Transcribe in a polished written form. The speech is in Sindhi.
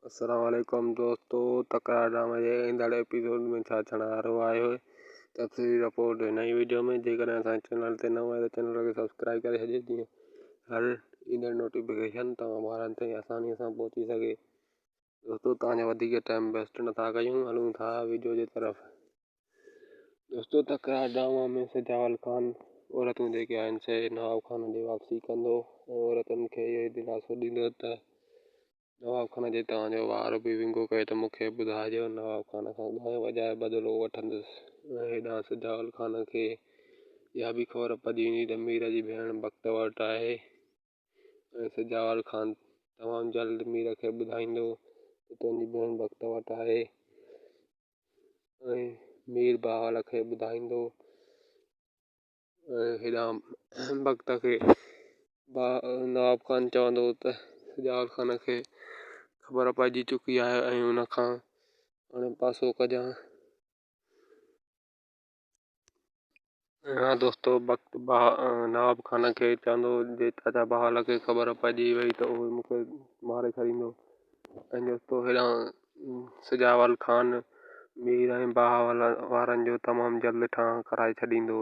السلام عليڪم دوستو تڪرار ڊرامي جي ايندڙ ايپيسوڊ ۾ ڇا ٿيڻ وارو آهي تفصيلي رپورٽ هن ئي وڊيو ۾ جيڪڏهن اسان جي چينل تي نئون آهيو ته چينل کي سبسڪرائب ڪري ڇڏيو جيئن هر ايندڙ نوٽيفڪيشن توهان ٻارن تائين آساني سان پهچي سگهي دوستو توهان جو وڌيڪ ٽائم ويسٽ نٿا ڪيون هلون ٿا وڊيو جي طرف دوستو تڪرار ڊراما ۾ سجاول خان عورتون جيڪي آهن سي نواب خان ڏي واپسي ڪندو ۽ عورتن کي اهو ئي دلاسو ڏيندو ته نواب خان جي توهان جو وار به ونگو ڪيو ته مون کي ٻڌائجو نواب خان کان ڳائي وڄائي بدلو وٺندس ۽ هيڏانهن سجاول خان کي اها به خبر پئجي ويندي ته مير جي ڀيڻ بخت وٽ آهي ۽ سجاول خان تمام جلد مير کي ٻڌائيندو ته تنهنجي ڀيڻ بخت وٽ آهي ۽ مير بهاول کي ٻڌائيندو ۽ هيڏانهن بخت کي نواب خان چوندو ته سجاول خان کي خبر پئجي چڪي آهي ۽ ان کان هاڻي پاسو ڪجان. ها دوستو بخت نواب خان کي چوندو جي چاچا بهاول کي خبر پئجي وئي ته اهو مون کي ماري ڇڏيندو ۽ دوستو هيڏانهن سجاول خان مير ۽ بهاول وارن جو تمام جلد ٺاهه ڪرائي ڇڏيندو.